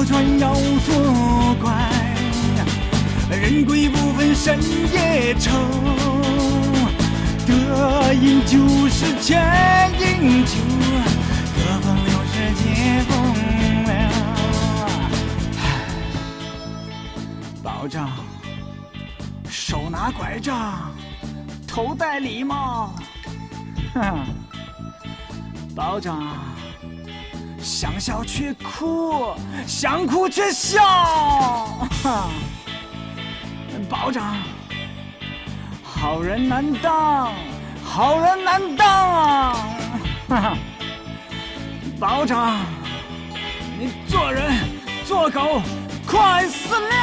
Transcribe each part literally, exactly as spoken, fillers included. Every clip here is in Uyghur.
船要作怪，人鬼不分深夜愁。得饮酒是千饮酒，得风流是借风流。保长，手拿拐杖，头戴礼帽。哼，保长，想笑却哭，想哭却笑。哼，保长，好人难当，好人难当啊！哈哈。 保长，你做人做狗快死了！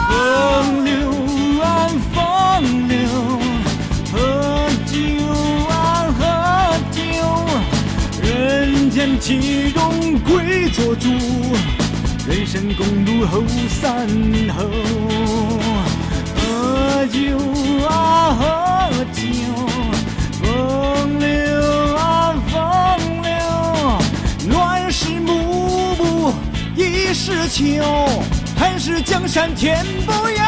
风流啊，风流，喝酒啊，喝酒，人间岂容跪做猪，人生公路后三后。喝酒啊，喝酒， 风流啊，风流，乱世幕布已是秋，寒食江山天不由。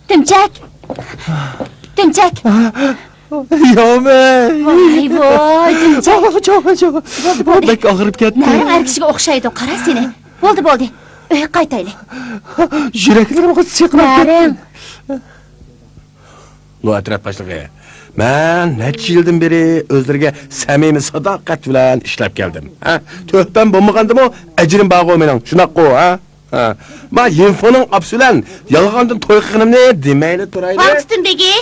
دۈمچەك! دۈمچەك! ياۋمەي! ۋاي، ۋاي، دۈمچەك! چوغا، چوغا، چوغا. بولدى، بولدى. بەك ئاغرىپ كەتتى. نەرىڭ ئەر كىشىگە ئوخشايدۇ، قارا سېنى. بولدى، بولدى. ئۆيگە قايتايلى. يۈرەكلىرىم سىقىلىپ كەتتى. نەرىڭ. لو ئەترەت باشلىقى، مەن نەچچە يىلدىن بېرى ئۆزلىرىگە سەمىمىي ساداقەت بىلەن ئىشلەپ كەلدىم. ھە؟ تۆھپەم بولمىغاندىمۇ ئەجرىم بارغۇ مېنىڭ، شۇنداققۇ، ھە؟ ھە. ما يىنفۇنىڭ ئاپىسى بىلەن يالغاندىن توي قىلغىنىمنى دېمەيلى تۇرايلى. ۋاڭ تۈتۈن بېگى!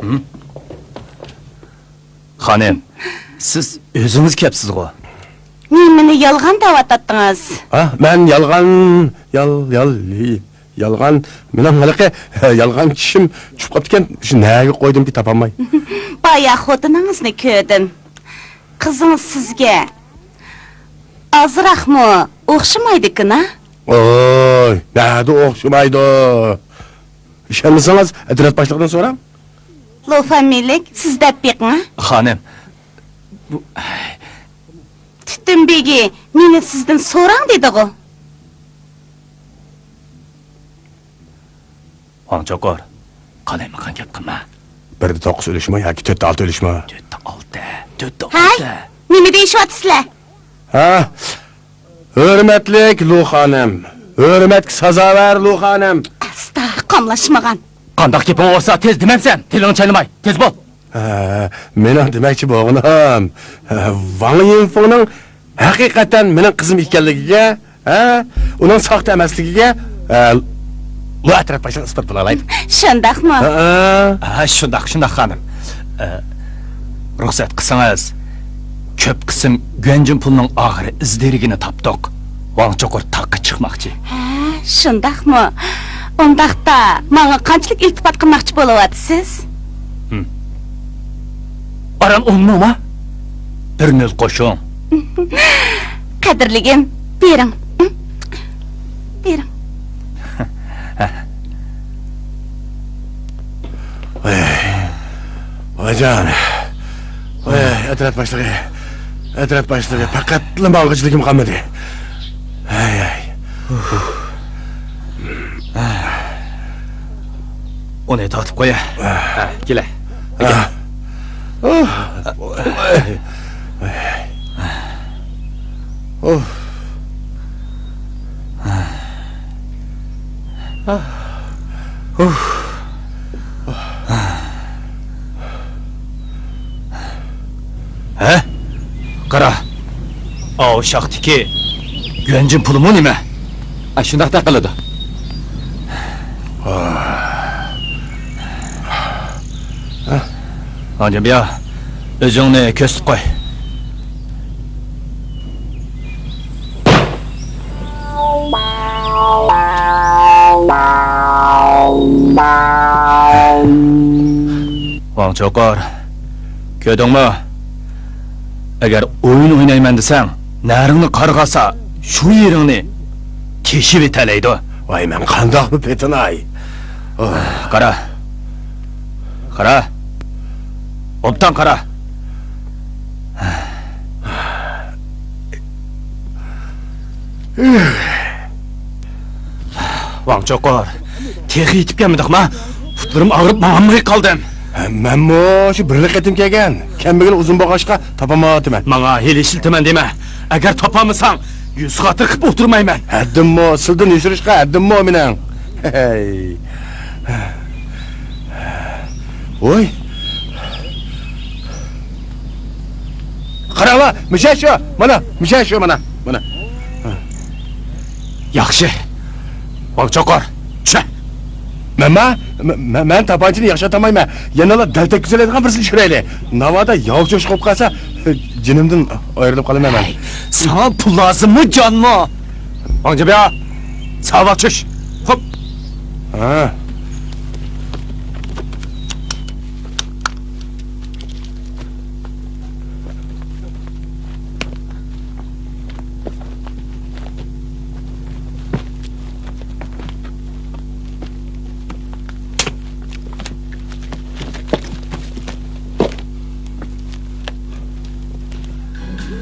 ھىم؟ خانىم، سىز ئۆزىڭىز كەپسىزغۇ؟ نېمىنى يالغان دەۋاتاتتىڭىز؟ ھە، مەن يالغان، يال، يال، يالغان، مېنىڭ ھېلىقى يالغان چىشىم چۈشۈپ قاپتىكەن، شۇ نەگە قويدۇمكى تاپالماي. بايا خوتۇنىڭىزنى كۆردۈم. قىزىڭىز سىزگە ئازراقمۇ ئوخشىمايدىكىنا؟ ۋوي، نەدە ئوخشىمايدۇ؟ ئىشەنمىسىڭىز، ئەترەت باشلىقىدىن سوراڭ. لو فامىلىك، سىز دەپ بېقىڭ. خانىم، بۇ تۈتۈن بېگى مېنى سىزدىن سوراڭ دېدىغۇ. ۋاڭ چوقۇر، قالايمىقان گەپ قىلما. بىردە توققۇز ئۈلۈشمۇ ياكى تۆتتە ئالتە ئۈلۈشمۇ؟ تۆتتە ئالتە، تۆتتە ھەي، ئالتە. نېمە دېيىشىۋاتىسىلەر؟ ھە؟ ھۆرمەتلىك لۇ خانىم، ھۆرمەتكە سازاۋەر لۇ خانىم. ئاستا، قاملاشمىغان. قانداق گېپىڭ بولسا تېز دېمەمسەن، تىلىڭنى چاينىماي، تېز بول. ھە، مېنىڭ دېمەكچى بولغىنىم، ۋاڭ يىنفېڭنىڭ ھەقىقەتەن مېنىڭ قىزىم ئىكەنلىكىگە، ھە، ئۇنىڭ ساختا ئەمەسلىكىگە، ھە، لۇ ئەترەت باشلىقى ئىسپات بولالايدۇ. شۇنداقمۇ؟ ھە. ھە، شۇنداق، شۇنداق، خانىم. ئە، رۇخسەت قىلسىڭىز، كۆپ قىسىم گۈەنجىن پۇلنىڭ ئاخىرى ئىز دېرىكىنى تاپتۇق. ۋاڭ چوقۇر تاغقا چىقماقچى. ھە، شۇنداقمۇ؟ ئۇنداقتا ماڭا قانچىلىك ئىلتىپات قىلماقچى بولۇۋاتىسىز؟ ھىم. ئاران ئون مىڭما؟ بىر نۆل قوشۇڭ. قەدىرلىگىم، بېرىڭ. ھىم؟ بېرىڭ. ۋاي، ۋايجان. ۋاي، ئەترەت باشلىقى. ئەترەت باشلىقى. پەقەتلا ماڭغۇچىلىكىم قالمىدى. ھەي، ھەي. ئۇنى تارتىپ قويە. ھە، كېلە. ھە. ھە؟ قارا، ئاۋۇ شاختىكى گۈەنجىن پۇلىمۇ نېمە؟ ئاشۇنداق قىلىدۇ. ھاجىمبىيا، ئۆزۈڭنى كۆرسىتىپ قوي. ۋاڭ چوقۇر، كۆردۈڭمۇ؟ ئەگەر ئويۇن ئوينايمەن دېسەڭ، نەرىڭنى قارغىسا، شۇ يېرىڭنى تېشىۋېتەلەيدۇ. ۋاي، مەن قانداقمۇ پېتىناي؟ ئوھ. قارا. قارا. ئوبدان قارا. ۋاڭ چوقۇر، تېخى يېتىپ كەلمىدۇقما؟ پۇتلىرىم ئاغرىپ ماڭالماي قالدىم. ھە، مەنمۇ شۇ بىرلا قېتىم كەلگەن. كەلمىگىلى ئۇزۇن بولغاچقا تاپالمايۋاتىمەن. ماڭا ھىيلە ئىشلىتىمەن دېمە. ئەگەر تاپالمىساڭ، يۈز خاتىرە قىلىپ ئولتۇرمايمەن. ھەددىممۇ، سىلدىن يوشۇرۇشقا ھەددىممۇ مېنىڭ. ھەي. ۋوي. قاراڭلار، مۇشۇ شۇ، مانا، مۇشۇ شۇ، مانا، مانا. ياخشى. ۋاڭ چوقۇر، چۈشە. مەنما؟ مە-، مە-، مەن تاپانچىنى ياخشى ئاتالمايمەن. يەنىلا دەل تەگكۈزەلەيدىغان بىرسىنى چۈشۈرەيلى. ناۋادا ياۋ چوشقا بولۇپ قالسا، جېنىمدىن ئايرىلىپ قالىمەن مەن. ساڭا پۇل لازىممۇ، جانمۇ؟ ۋاڭ جىبيا، ساۋاق چۈش. خوپ. ھە.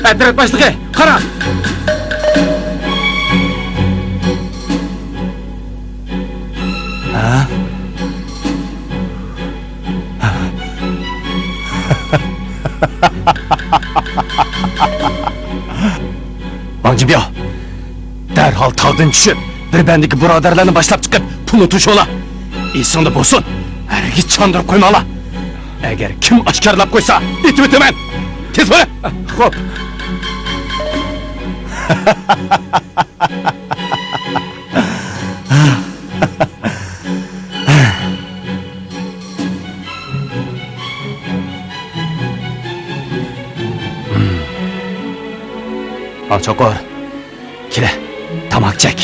ئەترەت باشلىقى، قارا! ھە؟ ۋاڭ جىبياۋ، دەرھال تاغدىن چۈشۈپ، بىر بەندىگە بۇرادەرلەرنى باشلاپ چىقىپ، پۇلنى توشۇڭلار. ئېسىڭدە بولسۇن، ھەرگىز چاندۇرۇپ قويماڭلار. ئەگەر كىم ئاشكارىلاپ قويسا، ئېتىۋېتىمەن. تېز بولۇڭ. خوپ. ۋاڭ چوقۇر، كېلە، تاماكا چەك.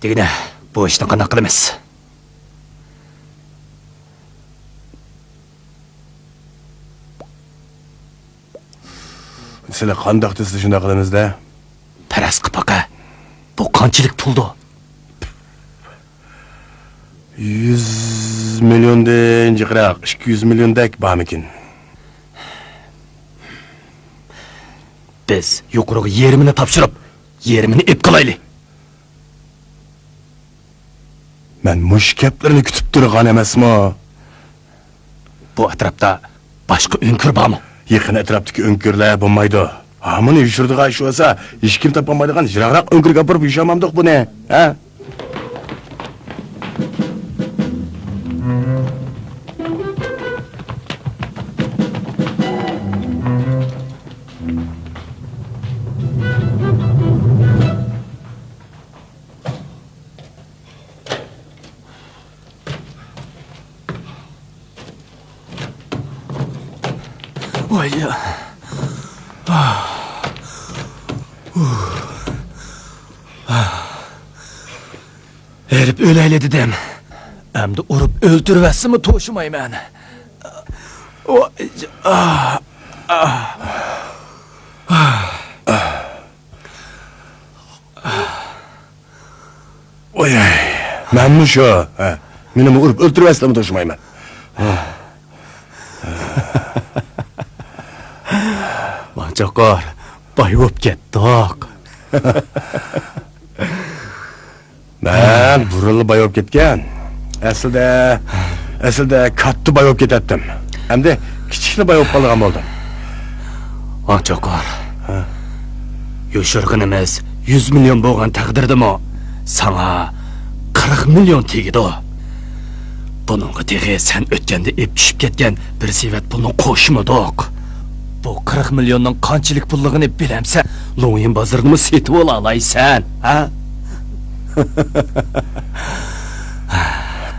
دېگىنە، بۇ ئىشنى قانداق قىلىمىز؟ سىلى قانداق دېسىلە شۇنداق قىلىمىز-دە. پەرەز قىپ باقە، بۇ قانچىلىك پۇلدۇ؟ يۈز مىليوندىن جىقراق، ئىككى يۈز مىليوندەك بارمىكىن؟ بىز يۇقىرىغا يېرىمىنى تاپشۇرۇپ، يېرىمىنى ئېپ قالايلى. مەن مۇشۇ گەپلىرىنى كۈتۈپ تۇرغان ئەمەسمۇ؟ بۇ ئەتراپتا باشقا ئۆڭكۈر بارمۇ؟ يېقىن ئەتراپتىكى ئۆڭكۈرلەر بولمايدۇ. ھامىنى يوشۇرىدىغان ئىش بولسا، ھېچكىم تاپالمايدىغان يىراقراق ئۆڭكۈرگە ئاپىرىپ يوشۇرمامدۇق بۇنى، ھە؟ ۋاي. ھېرىپ ئۆلەيلى دېدىم. ئەمدى ئۇرۇپ ئۆلتۈرۈۋەتسىمۇ توشىمايمەن. ۋاي. ۋاي، مەنمۇ شۇ. ھە، مېنىمۇ ئۇرۇپ ئۆلتۈرۈۋەتسىلەرمۇ توشىمايمەن. ۋاڭ چوقۇر، باي بولۇپ كەتتۇق. مەن بۇرۇنلا باي بولۇپ كەتكەن. ئەسلىدە، ئەسلىدە كاتتا باي بولۇپ كېتەتتىم. ئەمدى كىچىكلا باي بولۇپ قالىدىغان بولدۇم. ۋاڭ چوقۇر. ھە. يوشۇرغىنىمىز يۈز مىليون بولغان تەقدىردىمۇ، ساڭا قىرىق مىليون تېگىدۇ. بۇنىڭغا تېخى سەن ئۆتكەندە ئېپ چۈشۈپ كەتكەن بىر سېۋەت پۇلنى قوشمىدۇق. بۇ قىرىق مىليوننىڭ قانچىلىك پۇللۇقىنى بىلەمسەن؟ لوڭيىن بازىرىنىمۇ سېتىۋالالايسەن، ھە؟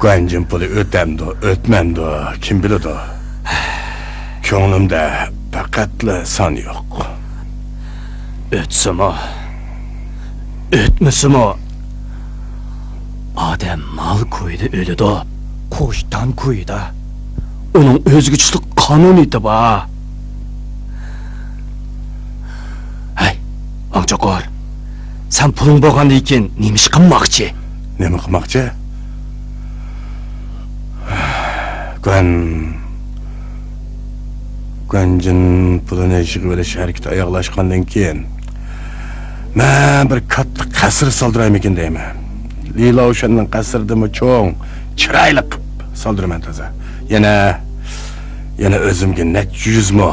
گۇەنجىن پۇلى ئۆتەمدۇ، ئۆتمەمدۇ، كىم بىلىدۇ؟ كۆڭلۈمدە پەقەتلا سان يوق. ئۆتسىمۇ، ئۆتمىسىمۇ، ئادەم مال كويىدا ئۆلىدۇ، قۇش تان كويىدا. ئۇنىڭ ئۆزىگە تۇشلۇق قانۇنىيىتى بار. ۋاڭ چوقۇر، سەن پۇلۇڭ بولغاندىن كېيىن نېمە ئىش قىلماقچى؟ نېمە قىلماقچى؟ گۇەن، گۇەنجىن پۇلىنى يىغىۋېلىش ھەرىكىتى ئاياغلاشقاندىن كېيىن، مەن بىر كاتتا قەسىر سالدۇرايمىكىن دەيمەن. لى لاۋشەننىڭ قەسرىدىنمۇ چوڭ، چىرايلىق قىلىپ سالدۇرىمەن تازا. يەنە، يەنە ئۆزۈمگە نەچچە يۈز مو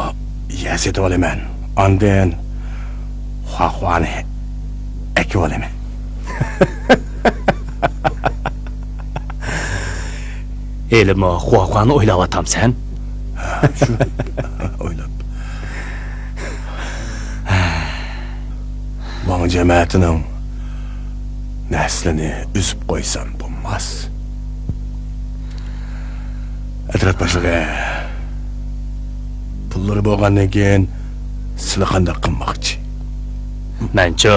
يەر سېتىۋالىمەن. ئاندىن خۇاخۇانى ئەكىۋالىمەن. ھېلىمۇ خۇاخۇانى ئويلاۋاتامسەن؟ شۇ ئويلاپ. ۋاڭ جەمەتىنىڭ نەسلىنى ئۈزۈپ قويسام بولماس. ئەترەت باشلىقى، پۇللىرى بولغاندىن كېيىن سىلى قانداق قىلماقچى؟ مەنچۇ،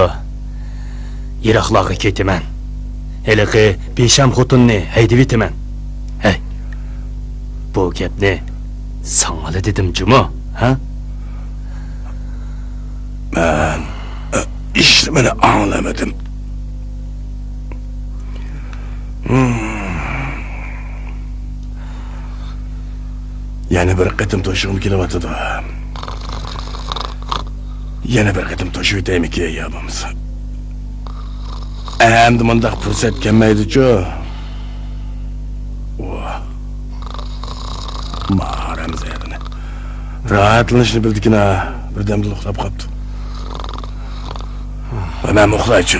يىراقلارغا كېتىمەن. ھېلىقى بىشەم خوتۇننى ھەيدىۋېتىمەن. ھەي، بۇ گەپنى ساڭىلا دېدىم جۇمۇ، ھە؟ مەن، ئە، ھېچنېمىنى ئاڭلىمىدىم. يەنە بىر قېتىم توشۇغۇم كېلىۋاتىدۇ. يەنە بىر قېتىم توشۇۋېتەيمىكىن يا بولمىسا. ئەمدى مۇنداق پۇرسەت كەلمەيدىچۇ. ۋاھ. ما ھارامزادىنى. راھەتلىنىشنى بىلدىكىنا، بىردەمدىلا ئۇخلاپ قاپتۇ. مەنمۇ ئۇخلايچۇ.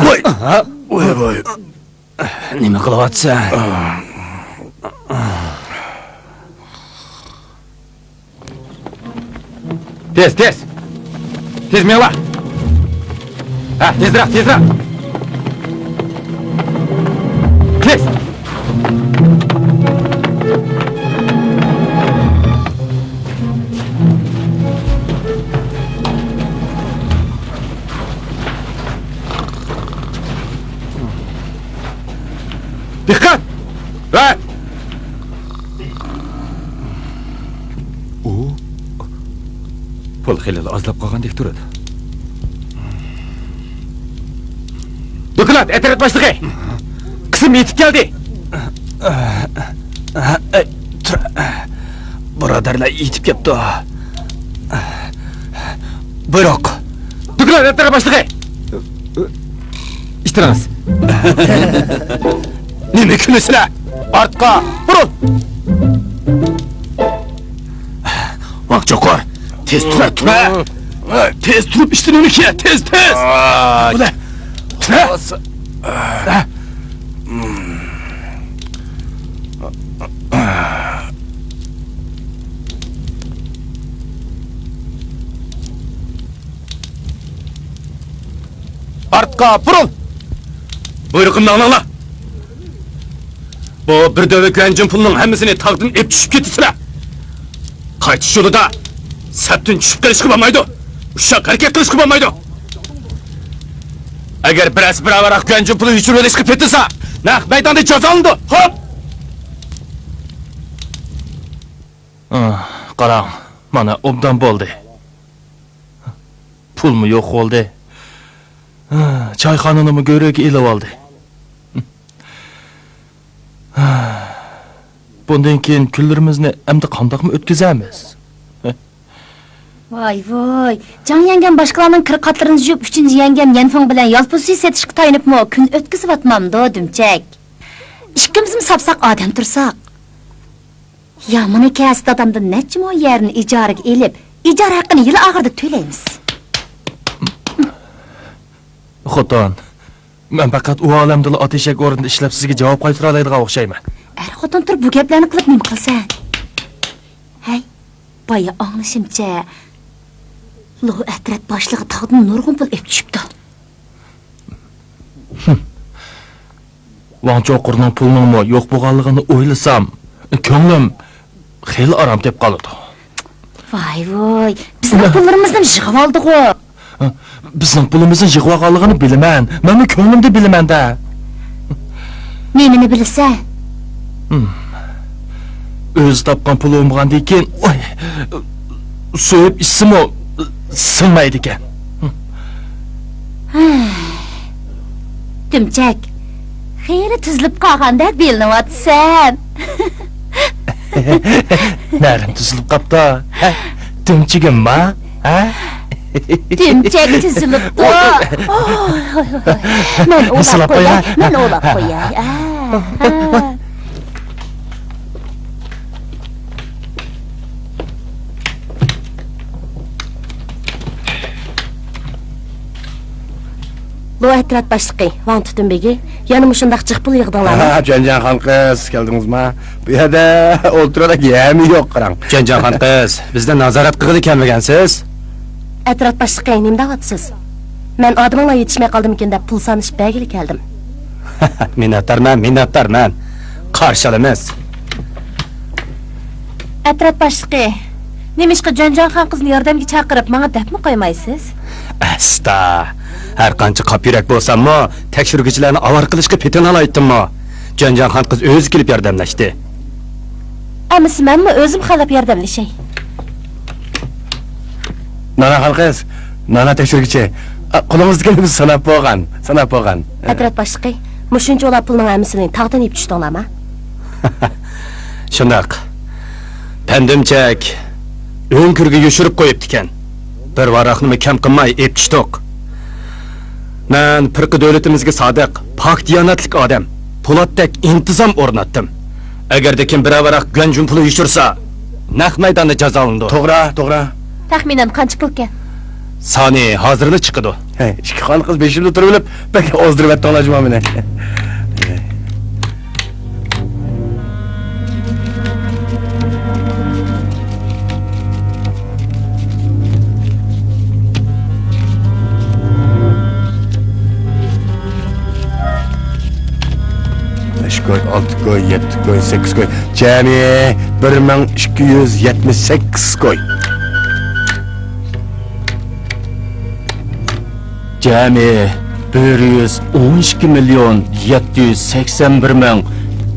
ۋاي، ۋاي، ۋاي. نېمە قىلىۋاتىسەن؟ تېز، تېز! تېز مېڭىۋا! ھە، تېزرەك، تېزرەك! تېز! دىققەت! ۋە ئۇ پۇل خېلىلا ئازلاپ قالغاندەك تۇرىدۇ. دوكلات، ئەترەت باشلىقى! قىسىم يېتىپ كەلدى! بۇرادەرلەر يېتىپ كەپتۇ. بۇيرۇق! دوكلات، ئەترەت باشلىقى! ئىشتىرىڭىز. نېمە كۈلىسىلەر؟ ئارتقا بۇرۇل! ۋاڭ چوقۇر! تېز تۇرە، تۇرە! تېز تۇرۇپ ئىشتىنىڭنى كىيە، تېز، تېز! بۇلە! تۇرە! ئارتقا بۇرۇل! بۇيرۇقۇمنى ئاڭلاڭلار! بۇ بىر دۆۋە گۈەنجىن پۇلنىڭ ھەممىسىنى تاغدىن ئېلىپ چۈشۈپ كېتىسىلەر! قايتىش يولىدا سەپتىن چۈشۈپ قېلىشقا بولمايدۇ! ئۇششاق ھەرىكەت قىلىشقا بولمايدۇ! ئەگەر بىرەرسى بىر ئاۋارە گۈەنجىن پۇلى يوشۇرۇۋېلىشقا پېتىنسا، نەق مەيداندا جازالىنىدۇ! خوپ! ئاھ، قاراڭ، مانا ئوبدان بولدى. پۇلمۇ يوق بولدى. چايخانىنىمۇ گۆرۈگە ئېلىۋالدى. بۇندىن كېيىن كۈنلىرىمىزنى ئەمدى قانداقمۇ ئۆتكۈزەرمىز؟ ۋاي ۋۇي، جاڭ يەڭگەم باشقىلارنىڭ كىر قاتلىرىنى يۇيۇپ، ئۈچىنچى يەڭگەم يەنفېڭ بىلەن يالپۇز سۈيى سېتىشقا تايىنىپمۇ كۈن ئۆتكۈزۈۋاتمامدۇ، دۈمچەك؟ ئىككىمىزمۇ ساپساق ئادەم تۇرساق. يا مانا كەسى دادامدىن نەچچە مو يەرنى ئىجارىگە ئېلىپ، ئىجارە ھەققىنى يىل ئاخىرىدا تۆلەيمىز. خوتۇن، مەن پەقەت ئۇ ئالەمدىلا ئات ئېشەك ئورنىدا ئىشلەپ سىزگە جاۋاب قايتۇرالايدىغان ئوخشايمەن. ئەر خوتۇن تۇرۇپ بۇ گەپلەرنى قىلىپ نېمە قىلىسەن؟ ھەي، بايا ئاڭلىشىمچە، لو ئەترەت باشلىقى تاغدىن نۇرغۇن پۇل ئېلىپ چۈشۈپتۇ. ۋاڭ چوقۇرنىڭ پۇلنىڭمۇ يوق بولغانلىقىنى ئويلىسام، كۆڭلۈم خېلى ئارام تېپىپ قالىدۇ. ۋاي ۋۇي، بىزنىڭ پۇللىرىمىزنى يىغىۋالدىغۇ. بىزنىڭ پۇلىمىزنى يىغىۋالغانلىقىنى بىلىمەن. مەنمۇ كۆڭلۈمدە بىلىمەن-دە. نېمىنى بىلىسەن؟ ھىم. ئۆزى تاپقان پۇل بولمىغاندىن كېيىن، ۋاي، سويۇپ ئىچسىمۇ سىڭمەيدىكەن. دۈمچەك، خېلى تۈزۈلۈپ قالغاندەك بىلىنىۋاتىسەن. نەرىم تۈزۈلۈپ قاپتۇ، ھە؟ دۈمچىگىمما، ھە؟ دۈمچەك تۈزۈلۈپتۇ. ۋوي. ئوي، ئوي، ئوي، ئوي. مەن ئوۋلاپ قوياي، مەن ئوۋلاپ قوياي. ئا، ئا. بۇ ئەترەت باشلىقى ۋاڭ تۈتۈن بېگى، يەنە مۇشۇنداق جىق پۇل يىغدىڭلارمۇ؟ ھا، جۈەنجياڭ خان قىز، كەلدىڭىزما؟ بۇ يەردە ئولتۇرغۇدەك يەرمۇ يوق، قاراڭ. جۈەنجياڭ خان قىز، بىزدىن نازارەت قىلغىلى كەلمىگەنسىز؟ ئەترەت باشلىقى، نېمە دەۋاتىسىز؟ مەن ئادىمىڭلار يېتىشمەي قالدىمىكىن دەپ پۇل سانىشىپ بەرگىلى كەلدىم. مىننەتدارمەن، مىننەتدارمەن. قارشى ئالىمىز. ئەترەت باشلىقى، نېمىشقا جۈەنجياڭ خان قىزنى ياردەمگە چاقىرىپ، ماڭا دەپمۇ قويمايسىز؟ ئەستا! ھەر قانچە قاپيۈرەك بولساممۇ، تەكشۈرگۈچىلەرنى ئاۋارە قىلىشقا پېتىنالايتتىممۇ؟ جۈەنجياڭ خان قىز ئۆزى كېلىپ ياردەملەشتى. ئەمىسە مەنمۇ ئۆزۈم خالاپ ياردەملىشەي. نانا خان قىز، نانا تەكشۈرگۈچى. ئا، قولىڭىزدىكىنى بىز ساناپ بولغان، ساناپ بولغان. ئەترەت باشلىقى، مۇشۇنچىۋالا پۇلنىڭ ھەممىسىنى تاغدىن يېپىپ چۈشتۈڭلارما؟ شۇنداق. پەندۈمچەك ئۆڭكۈرگە يوشۇرۇپ قويۇپتىكەن. بىر ۋاراقنىمۇ كەم قىلماي ئېلىپ چۈشتۇق. مەن پىرقە دۆلىتىمىزگە سادىق، پاك دىيانەتلىك ئادەم، پولاتتەك ئىنتىزام ئورناتتىم. ئەگەردە كىم بىرەر ۋاراق گۈەنجۈن پۇلى يوشۇرسا، نەق مەيداندا جازالىنىدۇ. توغرا، توغرا. تەخمىنەن قانچە پۇلكەن؟ سانى ھازىرلا چىقىدۇ. ھەي، ئىككى خان قىز بېشىمدا تۇرۇۋېلىپ، بەك ئازدۇرۇۋەتتىڭلار جۇما مېنى. بەش كوي، ئالتە كوي، يەتتە كوي، سەككىز كوي. جەمئىي بىر مىڭ ئىككى يۈز يەتمىش سەككىز كوي. جەمئىي بىر يۈز ئون ئىككى مىليون يەتتە يۈز سەكسەن بىر مىڭ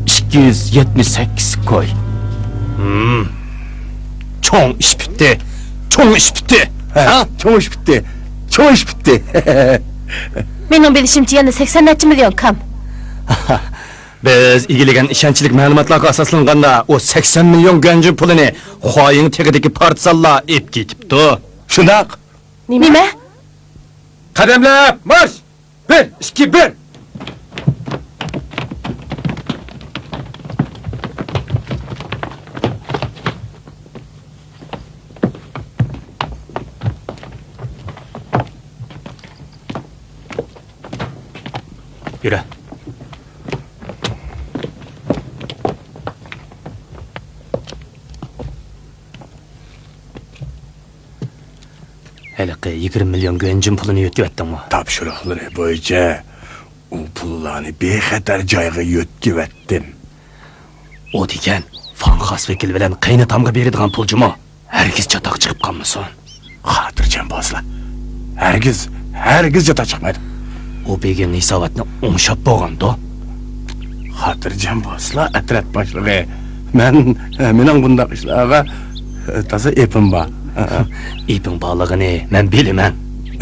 ئىككى يۈز يەتمىش سەككىز كوي. ھىم. چوڭ ئىش پۈتتى. چوڭ ئىش پۈتتى. ھە، ھە؟ چوڭ ئىش پۈتتى. چوڭ ئىش پۈتتى. مېنىڭ بىلىشىمچە، يەنە سەكسەن نەچچە مىليون كام. بىز ئىگىلىگەن ئىشەنچلىك مەلۇماتلارغا ئاساسلانغاندا، ئۇ سەكسەن مىليون گۈەنجۈن پۇلىنى خۇايىڭ تېغىدىكى پارتىزانلار ئېلىپ كېتىپتۇ. شۇنداق. نېمە؟ قەدەملەپ مارش! بىر، ئىككى، بىر! يۈرە. ھېلىقى يىگىرمە مىليون گۈەنجۈن پۇلىنى يۆتكىۋەتتىڭمۇ؟ تاپشۇرۇقلىرى بويىچە ئۇ پۇللارنى بىخەتەر جايغا يۆتكىۋەتتىم. ئۇ دېگەن فاڭ خاس ۋەكىل بىلەن قېيناتامغا بېرىدىغان پۇل جۇمۇ. ھەرگىز چاتاق چىقىپ قالمىسۇن. خاتىرجەم بولسىلا. ھەرگىز، ھەرگىز چاتاق چىقمايدۇ. ئۇ بۈگۈن ھېساباتنى ئوڭشاپ بولغاندۇ؟ خاتىرجەم بولسىلا، ئەترەت باشلىقى. مەن، مېنىڭ بۇنداق ئىشلارغا، ئە، تازا ئېپىم بار. ئېپىڭ بارلىقىنى مەن بىلىمەن.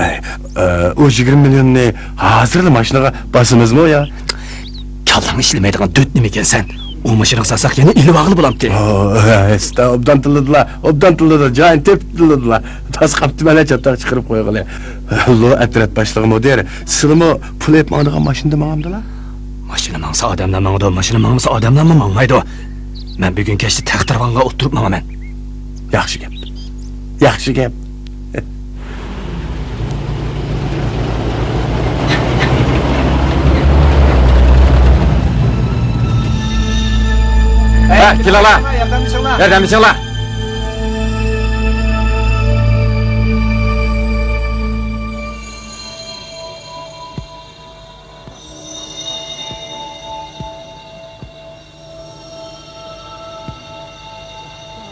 ئەي، ئە، ئۇ يىگىرمە مىليوننى ھازىرلا ماشىنىغا باسىمىزمۇ يا؟ كاللاڭ ئىشلىمەيدىغان دۆت نېمىكەنسەن؟ ئۇ ماشىنىغا سالساق يەنە ئېلىۋالغىلى بولامتى. ئو، ئەستا، ئوبدان تىللىدىلا، ئوبدان تىللىدىلا، جايىنى تېپىپ تىللىدىلا. تاس قاپتىمەن، چاتاق چىقىرىپ قويغىلى. لو ئەترەت باشلىقى مۇدىر، سىلىمۇ پۇل ئېلىپ ماڭىدىغان ماشىنىدا ماڭامدىلا؟ ماشىنا ماڭسا ئادەملەر ماڭىدۇ، ماشىنا ماڭمىسا ئادەملەرمۇ ماڭمايدۇ. مەن بۈگۈن كەچتە تەختىراۋانغا ئولتۇرۇپ ماڭىمەن. ياخشى گەپ. ياخشى گەپ. ھە، كېلىڭلار. ياردەملىشىڭلار. ياردەملىشىڭلار.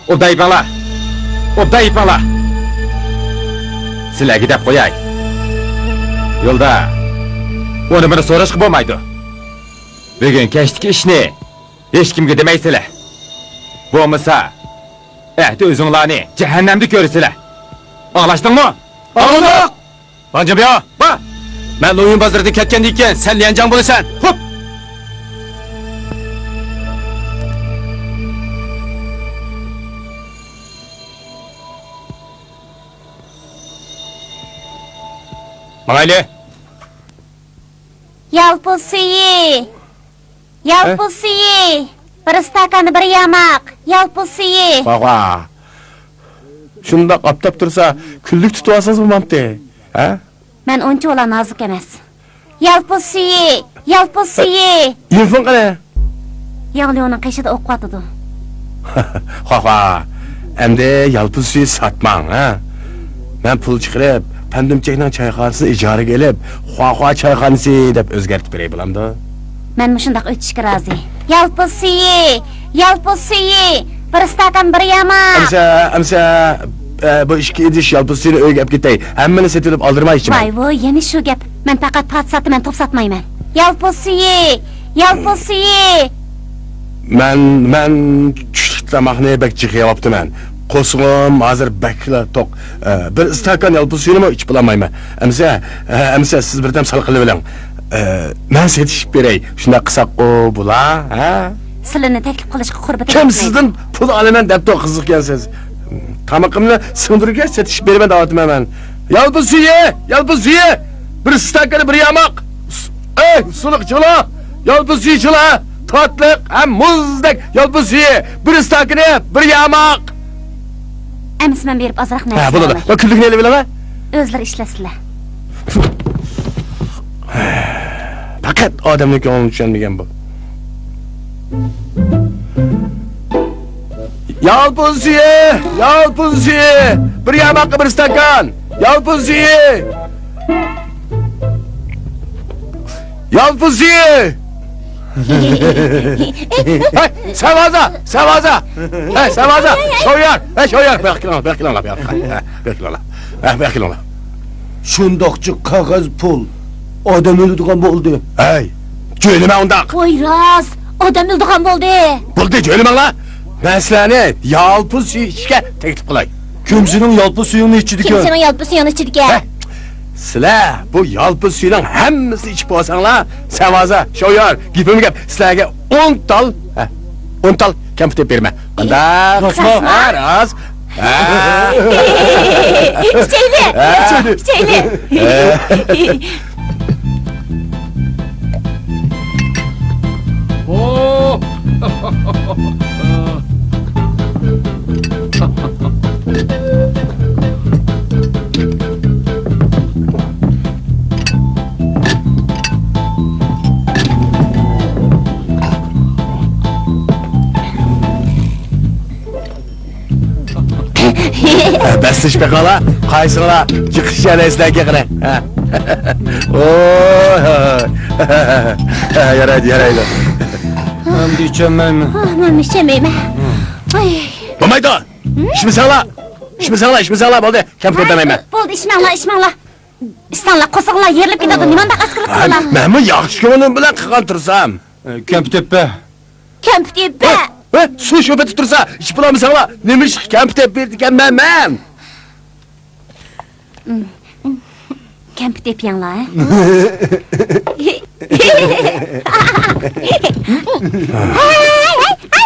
ئوبدان يېپىڭلار! ئوبدان يېپىڭلار! سىلەرگە دەپ قوياي. يولدا ئۇنى بۇنى سوراشقا بولمايدۇ. بۈگۈن كەچتىكى ئىشنى ھېچكىمگە دېمەيسىلەر. بولمىسا، ئەتە ئۆزۈڭلارنى جەھەننەمدە كۆرىسىلەر. ئاڭلاشتىڭمۇ؟ ئاڭلىدۇق! بانجابىيا! با! مەن لويۇن بازىرىدىن كەتكەندىن كېيىن سەن ليەنجاڭ بولىسەن. خوپ! ماڭايلى! يالپۇز سۈيى! يالپۇز سۈيى! بىر ئىستاكان، بىر ياماق! يالپۇز سۈيى! ۋاھ، ۋاھ! شۇنداق ئاپتاپ تۇرسا، كۈنلۈك تۇتۇۋالسىڭىز بولمامتى؟ ھە؟ مەن ئۇنچىۋالا نازۇك ئەمەس. يالپۇز سۈيى! يالپۇز سۈيى! يۈنفېڭ قېنى؟ ياڭليۇنىڭ قېشىدا ئوقۇۋاتىدۇ. خوا خوا، ئەمدى يالپۇز سۈيى ساتماڭ، ھە؟ مەن پۇل چىقىرىپ، پەندۈمچەكنىڭ چايخانىسىنى ئىجارىگە ئېلىپ، خوا خوا چايخانىسى دەپ ئۆزگەرتىپ بېرەي، بولامدۇ؟ مەن مۇشۇنداق ئۆتۈشكە رازى. يالپۇز سۈيى! يالپۇز سۈيى! بىر ئىستاكان، بىر ياماق! ئەمسە، ئەمسە، ئە، بۇ ئىككى ئىدىش يالپۇز سۈيىنى ئۆيگە ئەپ كېتەي. ھەممىنى سېتىۋېلىپ ئالدىرىماي ئىچىمەن. ۋاي ۋۇ، يەنە شۇ گەپ. مەن پەقەت پات ساتىمەن، توپ ساتمايمەن. يالپۇز سۈيى! يالپۇز سۈيى! مەن، مەن چۈشلۈك تاماقنى بەك جىق يەۋاپتىمەن. قورسىقىم ھازىر بەكلا توق. ئە، بىر ئىستاكان يالپۇز سۈيىنىمۇ ئىچىپ بولالمايمەن. ئەمسە، ئە، ئەمسە سىز بىردەم سەل قىلىۋېلىڭ. ئە، مەن سېتىشىپ بېرەي. شۇنداق قىلساققۇ بولا، ھە؟ سىلىنى تەكلىپ قىلىشقا قۇربىتىم كىم يەتمەيدۇ. سىزدىن پۇل ئالىمەن دەپتۇ، قىزىقكەنسىز. تامىقىمنى سىڭدۈرگەچ سېتىشىپ بېرىمەن دەۋاتىمەن مەن. يالپۇز سۈيى، يالپۇز سۈيى! بىر ئىستاكان، بىر ياماق! ئەي، سۇلۇق چىلا! يالپۇز سۈيى چىلا! تاتلىق ھەم مۇزدەك يالپۇز سۈيى! بىر ئىستاكىنى، بىر ياماق! ئەمىسە مەن بېرىپ ئازراق ھە، نەرسە بولىدۇ. ئالاي. ۋە كۈنلۈكنى ئېلىۋېلىڭ، ھە؟ ئۆزلىرى ئىشلەتسىلە. پەقەت ئادەمنىڭ كۆڭلىنى چۈشەنمىگەن بۇ. يالپۇز سۈيى! يالپۇز سۈيى! بىر ياماققا بىر ئىستاكان! يالپۇز سۈيى! يالپۇز سۈيى! ھەي، سەۋازا! سەۋازا! ھەي، سەۋازا! شويار! ھەي، شويار! بۇياققا كېلىڭلار، بۇياققا كېلىڭلار، بۇياققا كېلىڭلار، بۇياققا كېلىڭلار. ھە، بۇياققا كېلىڭلار. شۇنداقچە قەغەز پۇل ئادەم ئۆلىدىغان بولدى. ھەي، جۆيلىمە ئۇنداق. ۋاي راست، ئادەم ئۆلىدىغان بولدى. بولدى، جۆيلىمەڭلار. مەن سىلەرنى يالپۇز سۈيى ئىچىشكە تەكلىپ قىلاي. كىم سېنىڭ يالپۇز سۈيۈڭنى ئىچىدىكەن؟ كىم سېنىڭ يالپۇز سۈيۈڭنى ئىچىدىكەن؟ ھە؟ سىلەر بۇ يالپۇز سۈيىنىڭ ھەممىسىنى ئىچىپ بولساڭلار، سەۋازا، شويار، گېپىمگە گەپ، سىلەرگە ئون تال، ھە، ئون تال كەمپۈت ئېلىپ بېرىمەن. قانداق؟ راستمۇ؟ ھە، راست. ھە. ئىچەيلى! ھە. ئىچەيلى! بەسلىشىپ بېقىڭلار، قايسىڭلار جىق ئىشلەيسىلەركى قېنى؟ ھە. ئوي، ھوي. يارايدۇ، يارايدۇ. ئەمدى ئىچەلمەيمەن. ئاھ، مەن ئىچەلمەيمەن. ئاي. بولمايدۇ. ئىچمىسەڭلار. ئىچمىسەڭلار، ئىچمىسەڭلار، بولدى. كەمپۈت بەرمەيمەن. بولدى، ئىچمەڭلار، ئىچمەڭلار. ئىچسەڭلار، قورسىقىڭلار يېرىلىپ كېتىدۇ. نېمانداق ئاچ قىلىپ تۇرىلا؟ مەنمۇ ياخشى كۆڭلۈم بىلەن قىلغان تۇرسام. ئە، كەمپۈت ئېلىپ بەر. كەمپۈت ئېلىپ بەر. ھە، ھە، سۇ شۇ پېتى تۇرسا، ئىچىپ بولالمىساڭلار، نېمىشقا كەمپۈت ئېلىپ بېرىدىكەنمەن مەن؟ كەمپۈت ئېلىپ يەڭلار، ھە؟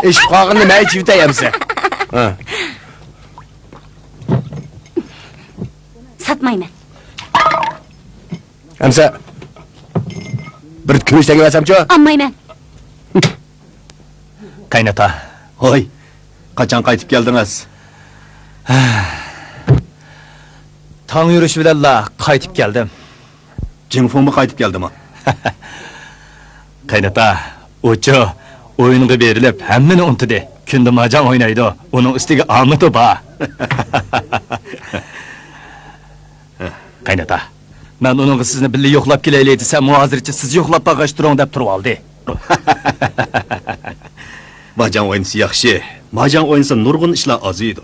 ئىچىپ قالغىنىنى مەن ئىچىۋېتەي ئەمسە. ھە. ساتمايمەن. ئەمسە بىر كۈمۈش تەڭگە بەرسەمچۇ؟ ئالمايمەن. قېيناتا. ھوي، قاچان قايتىپ كەلدىڭىز؟ تاڭ يورۇشى بىلەنلا قايتىپ كەلدىم. جىڭفېڭمۇ قايتىپ كەلدىمۇ؟ قېيناتا، ئۇچۇ ئويۇنغا بېرىلىپ ھەممىنى ئۇنتۇدى. كۈندە ماجاڭ ئوينايدۇ، ئۇنىڭ ئۈستىگە ئامىتى بار. قېيناتا، مەن ئۇنىڭغا سىزنى بىللە يوقلاپ كېلەيلى دېسەم، ئۇ ھازىرچە سىز يوقلاپ بارغاچ تۇرۇڭ دەپ تۇرۇۋالدى. ماجاڭ ئوينىسا ياخشى. ماجاڭ ئوينىسا نۇرغۇن ئىشلار ئازىيىدۇ.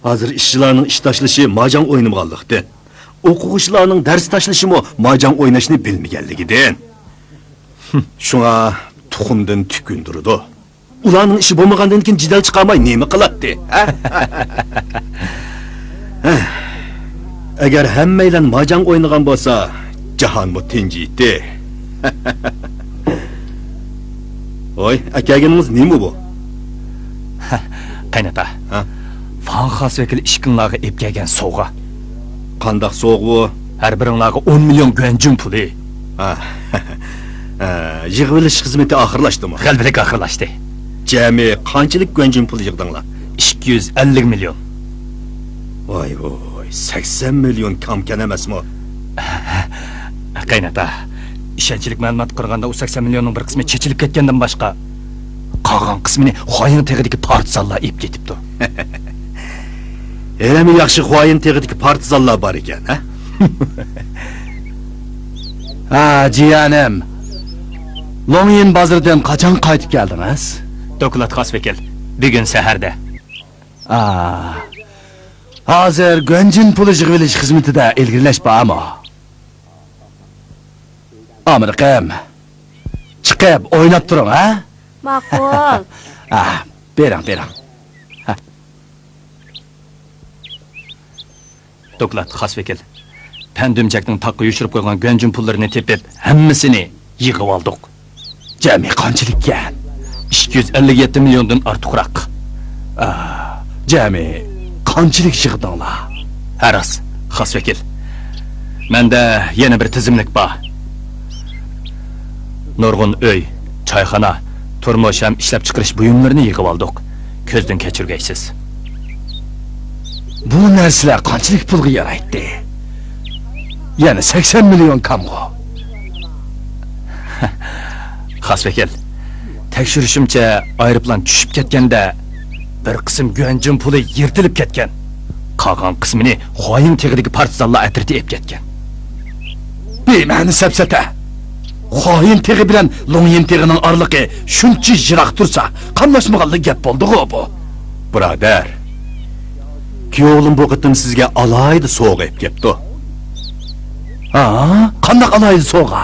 ھازىر ئىشچىلارنىڭ ئىش تاشلىشى ماجاڭ ئوينىمىغانلىقتىن. ئوقۇغۇچىلارنىڭ دەرس تاشلىشىمۇ ماجاڭ ئويناشنى بىلمىگەنلىكىدىن. شۇڭا تۇخۇمدىن تۈك ئۈندۈرىدۇ. ئۇلارنىڭ ئىشى بولمىغاندىن كېيىن جېدەل چىقارماي نېمە قىلاتتى، ھە؟ ئەگەر ھەممەيلەن ماجاڭ ئوينىغان بولسا، جاھانمۇ تىنجىيتتى. ۋاي، ئەكەلگىنىڭىز نېمە بۇ؟ قېنى ئاتا. ھە؟ فاڭ خاس ۋەكىل ئىككىڭلارغا ئېلىپ كەلگەن سوۋغا. قانداق سوۋغا بۇ؟ ھەر بىرىڭلارغا ئون مىليون گۇەنجۈن پۇلى. ھە. ھە، يىغىۋېلىش خىزمىتى ئاخىرلاشتىمۇ؟ غەلىبىلىك ئاخىرلاشتى. جەمئىي قانچىلىك گۇەنجۈن پۇل يىغدىڭلار؟ ئىككى يۈز ئەللىك مىليون. ۋاي ۋاي، سەكسەن مىليون كامكەن ئەمەسمۇ؟ قېنى ئاتا، ئىشەنچلىك مەلۇماتقا قارىغاندا، ئۇ سەكسەن مىليوننىڭ بىر قىسمى چېچىلىپ كەتكەندىن باشقا، قالغان قىسمىنى خۇايىڭ تېغىدىكى پارتىزانلار ئېلىپ كېتىپتۇ. ھېلىمۇ ياخشى خۇايىن تېغىدىكى پارتىزانلار بار ئىكەن، ھە؟ ھە، جىيەنىم. لوڭيىن بازىرىدىن قاچان قايتىپ كەلدىڭىز؟ دوكلات خاس ۋەكىل. بۈگۈن سەھەردە. ئا، ھازىر گۇەنجىن پۇلى يىغىۋېلىش خىزمىتىدە ئىلگىرىلەش بارمۇ؟ ئامرىقىم، چىقىپ ئويناپ تۇرۇڭ، ھە؟ ماقۇل. ھە، بېرىڭ، بېرىڭ. ھە. دوكلات خاس ۋەكىل. پەن دۈمچەكنىڭ تاغقا يوشۇرۇپ قويغان گۇەنجۈن پۇللىرىنى تېپىپ، ھەممىسىنى يىغىۋالدۇق. جەمئىي قانچىلىككەن؟ ئىككى يۈز ئەللىك يەتتە مىليوندىن ئارتۇقراق. ئا، جەمئىي قانچىلىك يىغدىڭلار؟ ھە راست، خاس ۋەكىل. مەندە يەنە بىر تىزىملىك بار. نۇرغۇن ئۆي، چايخانا، تۇرمۇش ھەم ئىشلەپچىقىرىش بۇيۇملىرىنى يىغىۋالدۇق. كۆزدىن كەچۈرگەيسىز. بۇ نەرسىلەر قانچىلىك پۇلغا يارايتتى؟ يەنە سەكسەن مىليون كامغۇ؟ خاس ۋەكىل، تەكشۈرۈشۈمچە، ئايروپىلان چۈشۈپ كەتكەندە، بىر قىسىم گۇەنجۈن پۇلى يىرتىلىپ كەتكەن. قالغان قىسمىنى خۇايىڭ تېغىدىكى پارتىزانلار ئەترىتى ئېلىپ كەتكەن. بىمەنە سەپسەتە! خۇايىن تېغى بىلەن لوڭيىن تېغىنىڭ ئارىلىقى شۇنچە يىراق تۇرسا، قاملاشمىغانلا گەپ بولدىغۇ بۇ. بۇرادەر، كۈيئوغلۇم بۇ قېتىم سىزگە ئالاھىدە سوۋغا ئېلىپ كەپتۇ. ھا؟ قانداق ئالاھىدە سوۋغا؟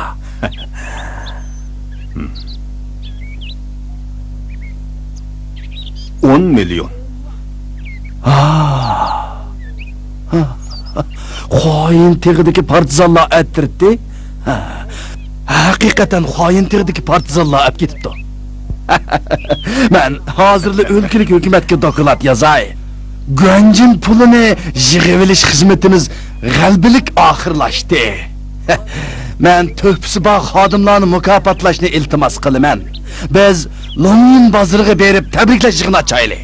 ئون مىليون. ھا. خۇايىن تېغىدىكى پارتىزانلار ئەتتىرتتى. ھە. ھەقىقەتەن خۇايىن تېغىدىكى پارتىزانلار ئەپ كېتىپتۇ. مەن ھازىرلا ئۆلكىلىك ھۆكۈمەتكە دوكلات يازاي. گۇەنجىن پۇلىنى يىغىۋېلىش خىزمىتىمىز غەلىبىلىك ئاخىرلاشتى. مەن تۆھپىسى بار خادىملارنى مۇكاپاتلاشنى ئىلتىماس قىلىمەن. بىز لوڭيىن بازىرىغا بېرىپ تەبرىكلەش يىغىنى ئاچايلى.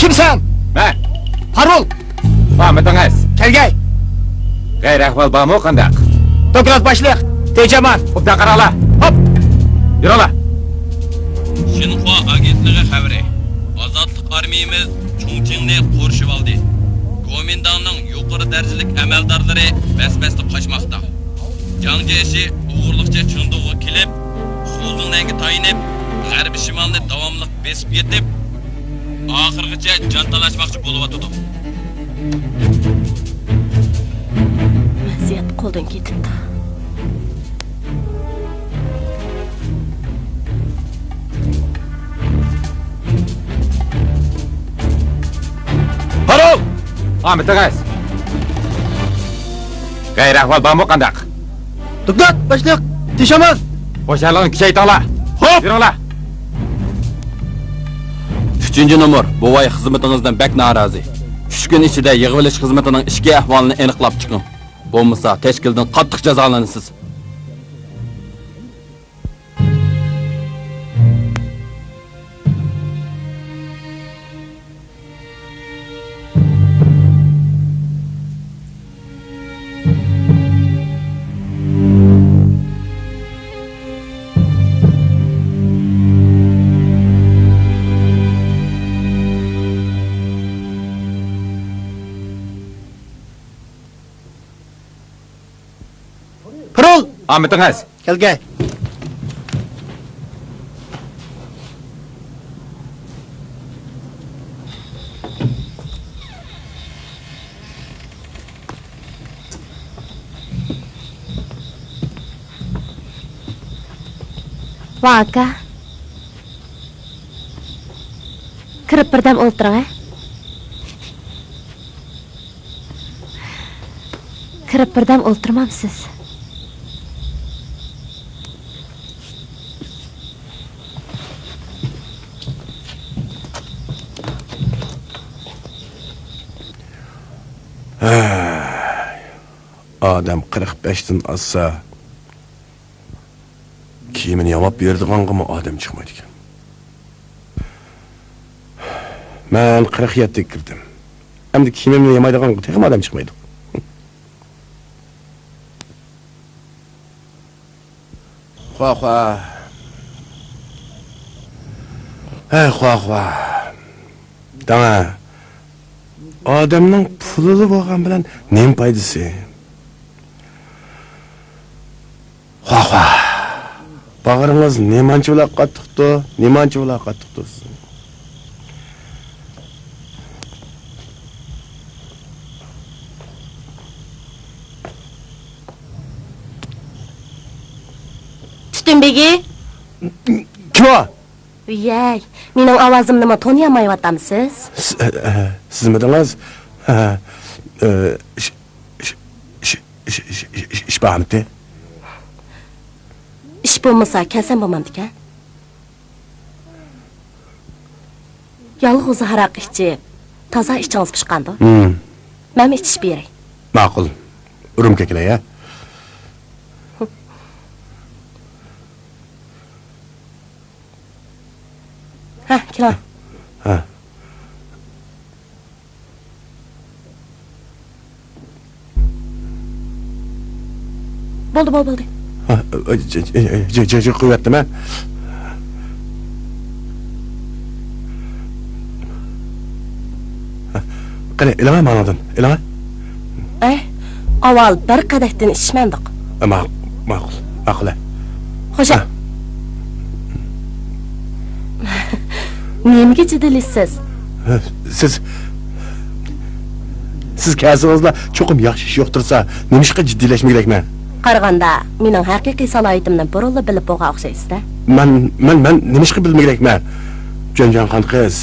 كىمسەن؟ مەن. پارول. ئامىتىڭىز. كەلگەي. غەيرىي ئەھۋال بارمۇ قانداق؟ دوكلات باشلىق. تىنچ-ئامان. ئوبدان قاراڭلار. ھوپ. يۈرۈڭلار. شىنخۇا ئاگېنتلىقى خەۋىرى. ئازادلىق ئارمىيىمىز چۇڭچىڭنى قورشىۋالدى. گومىنداڭنىڭ يۇقىرى دەرىجىلىك ئەمەلدارلىرى بەس-بەستە قاچماقتا. جاڭ جيېشى ئوغرىلىقچە چېڭدۇغا كېلىپ، خۇزۇڭنەنگە تايىنىپ، غەربىي شىمالنى داۋاملىق بېسىپ يېتىپ، ئاخىرغىچە جان تالاشماقچى بولۇۋاتىدۇ. ۋەزىيەت قولدىن كېتىپتۇ. پارول! ئامىتىڭىز! غەيرىي ئەھۋال بارمۇ قانداق؟ دوكلات باشلىق! تىنچ-ئامان! ھوشيارلىقنى كۈچەيتىڭلار! خوپ! يۈرۈڭلار! ئۈچىنچى نومۇر، بوۋاي خىزمىتىڭىزدىن بەك نارازى. ئۈچ كۈن ئىچىدە يىغىۋېلىش خىزمىتىنىڭ ئىچكى ئەھۋالىنى ئېنىقلاپ چىقىڭ. بولمىسا، تەشكىلدىن قاتتىق جازالىنىسىز. پارول! ئامىتىڭىز! كەلگەي. بار ئاكا. كىرىپ بىردەم ئولتۇرۇڭ، ھە؟ كىرىپ بىردەم ئولتۇرمامسىز؟ ھەي، ئادەم قىرىق بەشتىن ئاشسا، كىيىمىنى ياماپ بېرىدىغانغىمۇ ئادەم چىقمايدىكەن. مەن قىرىق يەتتىگە كىردىم. ئەمدى كىيىمىمنى يامايدىغانغا تېخىمۇ ئادەم چىقمايدۇ. خوا، خوا. ھەي، خوا، خوا. دەڭە. ئادەمنىڭ پۇلىلا بولغان بىلەن نېمە پايدىسى؟ خوا، خوا. باغرىڭىز نېمانچە بىلا قاتتىقتۇ، نېمانچە بىلا قاتتىقتۇ سىزنىڭ. تۈتۈن بېگى. كىم ئۇ؟ ۋىيەي، مېنىڭ ئاۋازىمنىمۇ تونۇيالمايۋاتامسىز؟ سىز، ئە، ئە، سىزمىدىڭىز؟ ئە، ئە، ئىش، ئىش، ئىش بارمىتى؟ ئىش بولمىسا كەلسەم بولمامدىكەن؟ يالغۇز ھاراق ئىچىپ، تازا ئىچىڭىز پۇشقاندۇ؟ ھىم. مەنمۇ ئىچىشىپ بېرەي. ماقۇل. رۇمكە كېلەي، ھە؟ ھە، كېلىڭ. ھە. بولدى، بولدى، بولدى. ھە، جىق قويۇۋەتتىم، ھە. قېنى، ئېلىڭە ماڭىدىن، ئېلىڭە. ئەي، ئاۋۋال بىر قەدەھتىن ئىچىشمەمدۇق. ئە، ماق-، ماقۇل، ماقۇل، ھە. خوش. ھە. نېمىگە جېدىللىشىسىز؟ سىز، سىز كەلسىڭىزلا چوقۇم ياخشى ئىش يوقتۇرسا، نېمىشقا جىددىيلەشمىگۈدەكمەن؟ قارىغاندا، مېنىڭ ھەقىقىي سالاھىيىتىمنى بۇرۇنلا بىلىپ بولغان ئوخشايسىز-دە. مەن، مەن، مەن نېمىشقا بىلمىگۈدەكمەن؟ جۆنجۆنخان قىز.